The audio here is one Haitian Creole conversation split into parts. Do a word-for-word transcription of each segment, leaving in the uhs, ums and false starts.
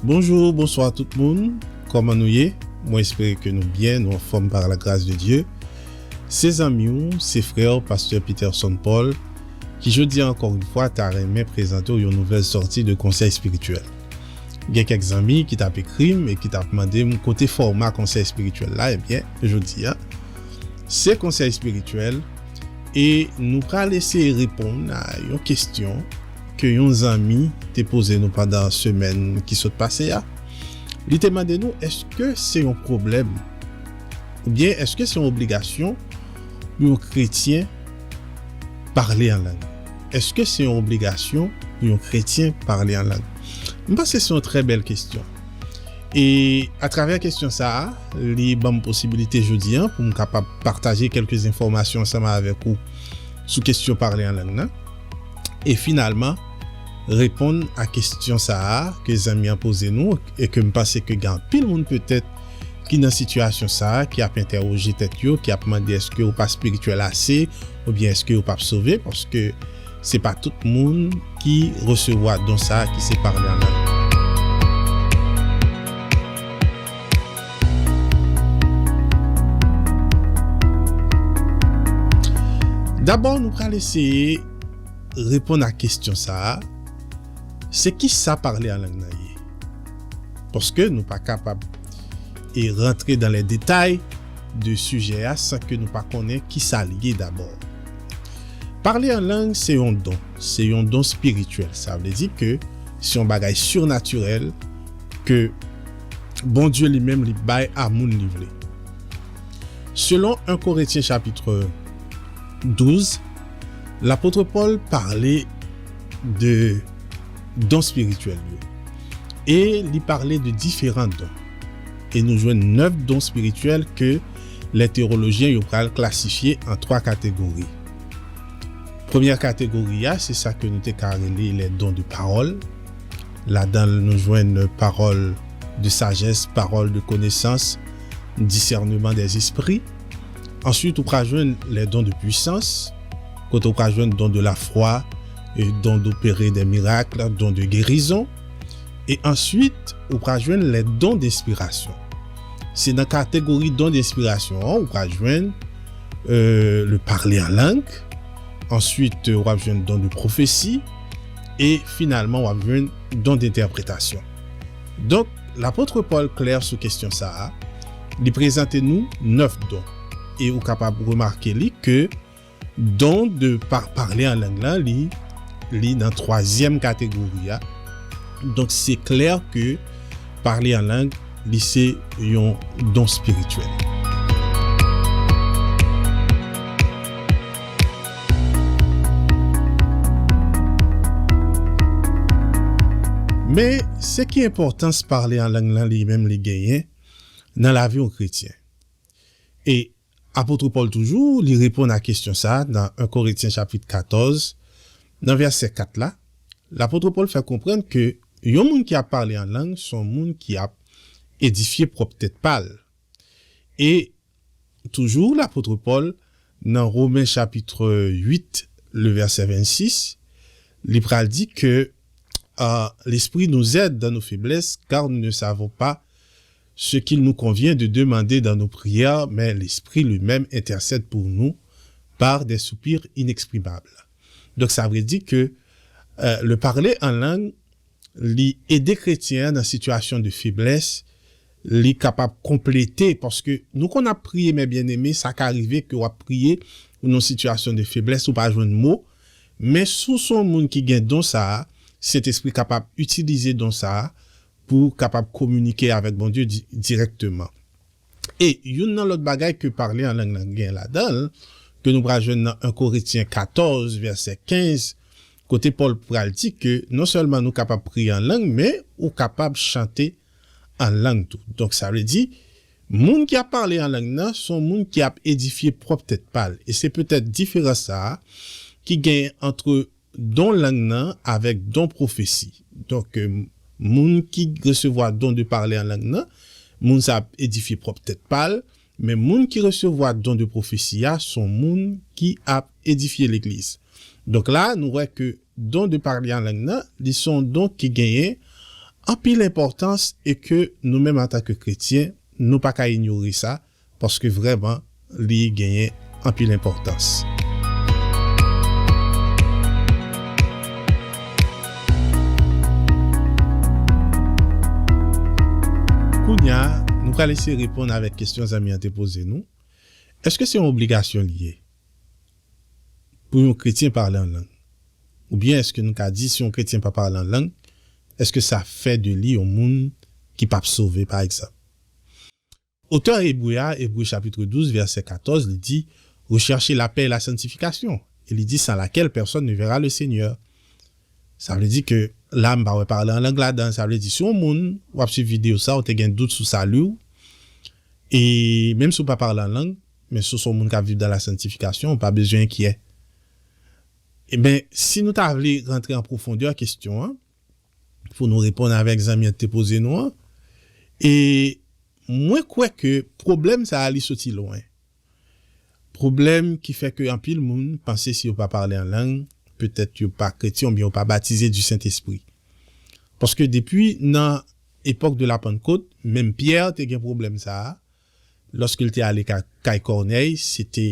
Bonjou, bonswa tout moun. Kòman nou ye? Mwen espere ke nou byen, nou anfòm par la grâce de Dieu. Se zanmi w, se frè w, pastè Peterson Paul, ki jodi a ankò yon fwa ta renmen prezante w yon nouvèl sòti de konsèy espirityèl. Gen kèk zanmi ki t ap ekri m e ki t ap mande m kote fòma konsèy espirityèl la, ebyen, jodi a, se konsèy espirityèl e nou pral eseye reponn a yon kesyon ke yon zanmi te poze nou pandan semèn ki sot pase a. Li te mande nou, èske se yon pwoblèm oubyen èske se yon obligasyon pou yon kretyen pale an lang? Èske se yon obligasyon pou yon kretyen pale an lang? M panse se yon trè bèl kesyon. E atravè kesyon sa a, li ban m posibilite jodi a pou m kapab pataje kèlke enfòmasyon ansanm avèk ou sou kesyon pale an lang nan. E finalman, reponn a kesyon sa a ke zanmi an poze nou e ke m panse ke gen anpil moun petèt ki nan sitiyasyon sa a, ki ap entèwoje tèt yo, ki ap mande èske ou pa espirityèl ase, oubyen èske ou p ap sove, paske se pa tout moun ki resevwa don sa a ki se pale an lang. Dabò, nou pral eseye reponn a kesyon sa a, se ki sa pale an lang nan ye? Paske nou pa kapab e rantre dan lè detay de sijè a san ke nou pa konnen ki sa l ye dabò. Pale an lang se yon don, se yon don espirityèl. Sa vle di ke se yon bagay sirnatirèl ke Bondye li menm li bay a moun li vle. Selon en Korentyen chapit douz, lapot Pòl pale de don espirityèl yo. E li pale de diferan don. E nou jwenn nèf don espirityèl ke lè teyolojyen yo pral klasifye an twa kategori. Premyè kategori a, se sa ke nou te ka rele les dons de parole. Ladan l, nou jwenn parole de sagesse, parole de connaissance, discernement des esprits. Answit, ou pral jwenn les dons de puissance, kote ou pral jwenn don de la foi, e don d'opérer des miracles, don de guérison. E answit, ou pral jwenn les dons d'inspiration. Se nan kategori don d'inspiration an, ou pral jwenn, euh, le parler en langue. Answit, w ap jwenn don de pwofesi. E finalman, w ap jwenn don d'entèpretasyon. Donk, lapot Pòl klè sou kesyon sa a. Li prezante nou nèf don. E ou kapab remake li ke don de pa-, pale an lang lan, li, li nan twazyèm kategori a. Donk, se klè ke pale an lang, li se yon don espirityèl. Men, se ki enpòtans pale an lang lan li menm li genyen nan lavi yon kretyen? E Apot Pòl toujou, li reponn a kesyon sa a nan en Korentyen chapit katòz, nan vèsè kat la. Lapot Pòl fè konprann ke yon moun ki ap pale an lang, se yon moun ki ap edifye pwòp tèt pa l. E toujou, lapot Pòl, nan Women chapit uit, le vèsè vennsis, li pral di ke, euh, l'Esprit nous aide dans nos faiblesses, car nous ne savons pas ce qu'il nous convient de demander dans nos prières, mais l'Esprit lui-même intercède pour nous par des soupirs inexprimables. Donk, sa vle di ke, euh, le parler en langue, li ede kretyen an nan sitiyasyon de feblès, li kapab konplete, paske nou konn ap priye, men byeneme, sa ka rive ke w ap priye, ou nan sitiyasyon de feblès, ou pa jwenn mo, men si w se yon moun ki gen don sa a, Sentespri kapab itilize don sa a, pou w kapab kominike avèk Bondye di-, dirèkteman. E youn nan lòt bagay ke pale an lang nan gen ladan l, ke nou pral jwenn nan en Korentyen katòz, vèsè kenz, kote Pòl pral di ke non sèlman nou kapab priye an lang, men ou kapab chante an lang tou. Donk, sa vle di, moun ki ap pale an lang nan, se yon moun ki ap edifye pwòp tèt pa l. E se petèt diferans sa a ki genyen ant don lang nan avèk don pwofesi. Donk, euh, moun ki resevwa don de pale an lang nan, moun sa ap edifye pwòp tèt pa l, men moun ki resevwa don de pwofesi a, se yon moun ki ap edifye legliz. Donk la, nou wè ke don de pale an lang nan, li se yon don ki genyen anpil enpòtans e ke nou menm antanke kretyen, nou pa ka inyore sa, paske vrèman, li genyen anpil enpòtans. Kounye a, nou pral eseye reponn avèk kesyon zanmi an te poze nou. Èske se yon obligasyon li ye pou yon kretyen pale an lang? Oubyen èske nou ka di si yon kretyen pa pale an lang, èske sa fè de li yon moun ki p ap sove, pa egzanp? Otè Ebre a, Ebre chapit douz, vèsè katòz, li di, recherchez la paix et la sanctification. E li di, sans laquelle personne ne verra le Seigneur. Sa vle di ke la, m pa wè pale an lang ladan. Sa vle di, si yon moun, w ap swiv videyo sa, ou te gen dout sou sali w, e menm si w pa pale an lang, men si w se yon moun k ap viv dans la sanctification, ou pa bezwen enkyè. Eben, si nou ta vle rantre an pwofondè kesyon an, pou nou reponn avèk zanmi an te poze nou an, e mwen kwè ke pwoblèm sa a li soti lwen. Pwoblèm ki fè ke anpil moun panse si yo pa pale an lang, petèt yo pa kretyen oubyen yo pa batize di Sentespri. Paske depi nan epòk de la Pannkot, menm Pyè te gen pwoblèm sa a. Lòske l te ale ka-, kay Kònèy, se te,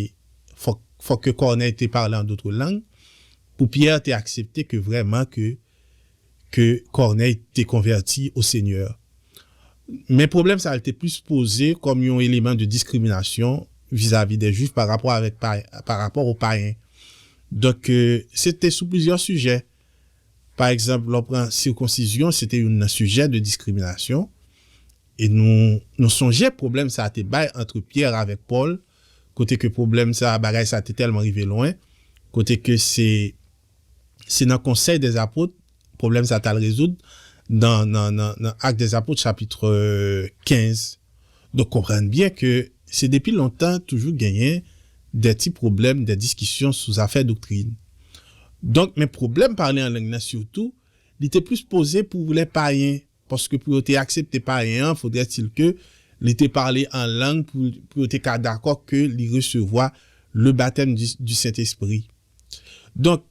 fòk, fòk ke Kònèy te pale an dòt lang pou Pyè te aksepte ke vrèman ke, ke Kònèy te konvèti o Senyè. Men pwoblèm sa a, li te plis poze kòm yon eleman de diskriminasyon vizavi de Jwif pa rapò avèk pa-, pa rapò o payen. Donk, euh, se te sou plizyè sijè. Pa egzanp, lè w pran sikonsizyon, se te youn nan sijè de diskriminasyon. E nou, nou sonje pwoblèm sa a te bay ant Pyè avèk Pòl, kote ke pwoblèm sa a, bagay sa a te tèlman rive lwen, kote ke se, se nan Konsèy dè Apot, pwoblèm sa a t al rezoud nan, nan, nan, nan Actes des Apôtres, chapit kenz. Donk, konprann byen ke se depi lontan toujou genyen de ti pwoblèm, de diskisyon sou zafè doktrin. Donk, men pwoblèm pale an lang nan sitou, li te plis poze pou lè payen, paske pou yo te aksepte payen an, fodrètil ke li te pale an lang pou, pou yo te ka dakò ke li resevwa le baptême du, du Saint-Esprit. Donk,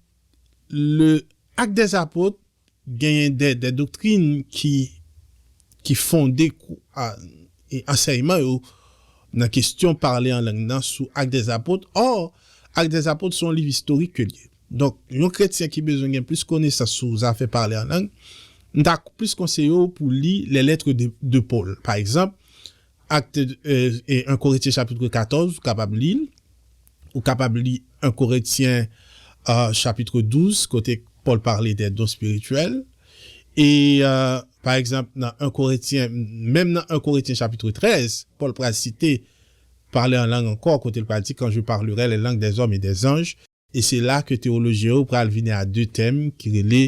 le Actes des Apôtres genyen de, de doktrin ki, ki fonde kou-, a, e ansèyman yo nan kesyon pale an lang nan sou Actes des Apôtres. Or, Actes des Apôtres se yon liv istorik ke l ye. Donk, yon kretyen ki bezwen gen plis konesans sou zafè pale an lang, m ta plis konseye w pou li les lettres de, de Paul. Pa egzanp, Actes, euh, et un Corinthiens chapitre quatorze, ou kapab li l. Ou kapab li un Corinthiens, euh, chapitre douze, kote Pòl pale de don spirityèl. E, euh, pa egzanp, nan un Corinthiens, menm nan un Corinthiens chapitre treize, Pòl pral site pale an lang ankò, kote l pral di, quand je parlerai les langues des hommes et des anges. E se la ke teyolojyen yo pral vini a de tèm ki rele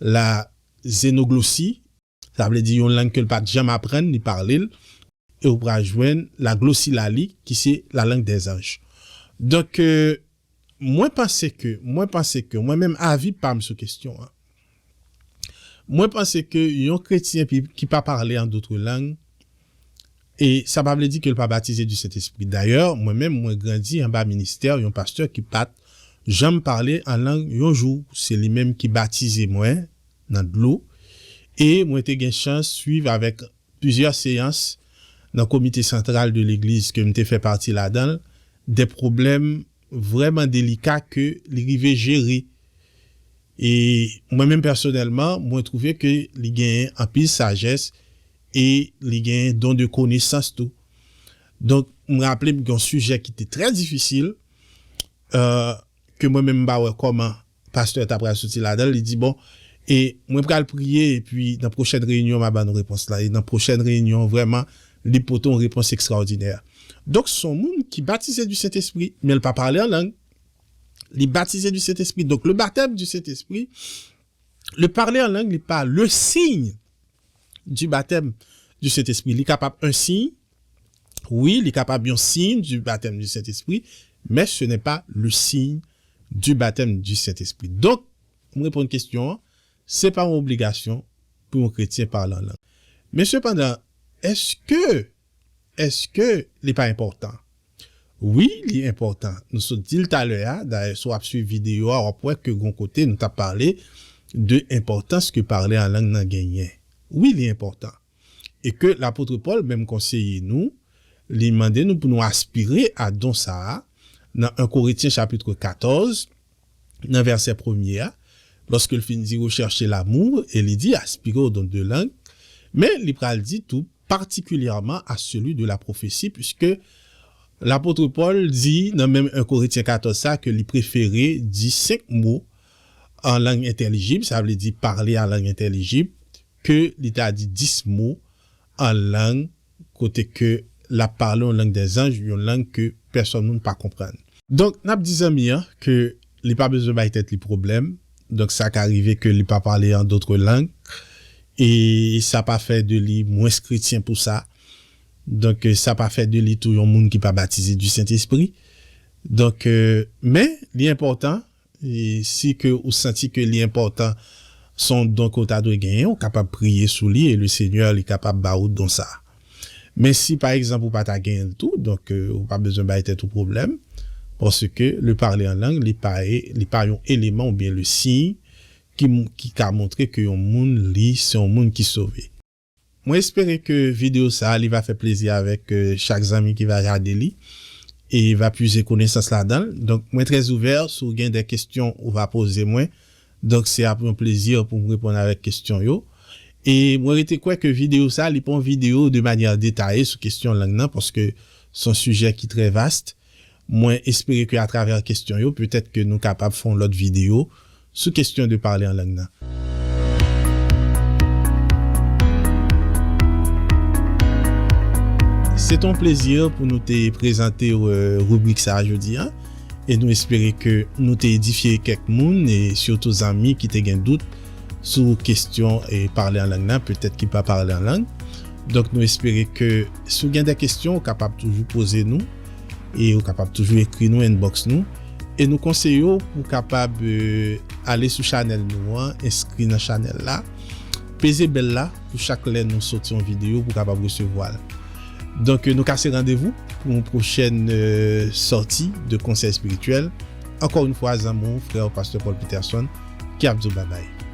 la zénoglosie, sa vle di yon lang ke l pa t janm aprann, li pale l, e ou pral jwenn la glossillalie, ki se la langue des anges. Donk, euh, mwen panse ke, mwen panse ke, mwen menm avi pa m sou kesyon an. Mwen panse ke yon kretyen pi-, ki pa pale an dòt lang, e sa pa vle di ke l pa batize di Sentespri. Dayè, mwen menm, mwen grandi anba ministè yon pastè ki pa t janm pale an lang yon jou. Se li menm ki batize mwen nan dlo. E mwen te gen chans swiv avèk plizyè seyans nan komite santral de legliz ke m te fè pati ladan l, de pwoblèm vrèman delika ke li rive jere. E mwen menm pèsonèlman, mwen twouve ke li genyen anpil sajès e li genyen don de konesans tou. Donk, m raple m gen yon sijè ki te trè difisil, euh, ke mwen menm m pa wè kòman pastè ta pral soti ladan l, li di, bon, e mwen pral priye, epi nan pwochèn reyinyon, m a ban nou repons la. E nan pwochèn reyinyon, vrèman, li pote yon repons ekstraòdinè. Donk, se yon moun ki batize di Sentespri, men l pa pale an lang. Li batize di Sentespri. Donk, le baptême du Saint-Esprit, le parler en langue n'est pas le signe du baptême du Saint-Esprit. Li kapab un signe, wi, li kapab yon siy du baptême du Saint-Esprit, mais ce n'est pas le signe du baptême du Saint-Esprit. Donk, m reponn kesyon an, se pa yon obligasyon pou yon kretyen pale an lang. Men sepandan, èske, èske li pa enpòtan? Wi, li enpòtan. Nou sot di l talè a, dayè, si w ap swiv videyo a, w ap wè ke gon kote nou t ap pale de enpòtans ke pale an lang nan genyen. Wi, li enpòtan. E ke lapot Pòl menm konseye nou, li mande nou pou nou aspire a don sa a, nan en Korentyen chapit katòz, nan vèsè premye a, lòske l fin di recherchez l'amour, e li di aspire au don de langue, men li pral di tou particulièrement à celui de la prophétie, puisque lapot Pòl di nan menm en Korentyen katòz sa ke li prefere di senk mo an lang entèlijib, sa vle di pale an lang entèlijib, ke li ta di dis mo an lang kote ke l ap pale yon lang dèzanj, yon lang ke pèsòn moun pa konprann. Donk, n ap di zanmi an ke li pa bezwen bay tèt li pwoblèm. Donk, sa ka rive ke li pa pale an dòt lang. E sa pa fè de li mwens kretyen pou sa. Donk, sa pa fè de li tou yon moun ki pa batize di Sentespri. Donk, men, li enpòtan, e si ke ou santi ke li enpòtan, se yon don ke w ta dwe genyen, ou kapab priye sou li e le Senyè li kapab ba ou don sa. Men si pa egzanp ou pa ta genyen l tou, donk ou pa bezwen bay tèt ou pwoblèm, paske le parler en langue li pa li pa yon eleman oubyen le siy ki ki ka montre ke yon moun li se yon moun ki sove. Mwen espere ke videyo sa a li va fè plezi avèk chak zanmi ki va gade li e va puize konesans ladan l. Donk mwen trè ouvè, si w gen de kesyon ou va poze mwen. Donk se ap yon plezi pou m reponn avèk kesyon yo. E mwen rete kwè ke videyo sa a li pa yon videyo de manyè detaye sou kesyon lang nan paske se yon sijè ki trè vast. Mwen espere ke atravè kesyon yo petèt ke nou kapab fè yon lòt videyo sou kesyon de parler en langue nan. Se te yon plezi pou nou te prezante ribrik sa a jodi a. E nou espere ke nou te edifye kèk moun e sitou zanmi ki te gen dout sou kesyon e parler en langue nan, petèt ki pa parler en langue. Donk nou espere ke si w gen de kesyon ou kapab toujou poze nou e ou kapab toujou ekri nou, inbox nou. E nou konseye w pou w kapab ale sou chanèl nou an, enskri nan chanèl la, peze bèl la pou chak lè nou soti yon videyo pou w kapab resevwa l. Donk nou kase randevou pou yon pwochèn sòti de konsèy espirityèl. Ankò yon fwa zanmi w, frè w pastè Paul Peterson ki ap di w babay.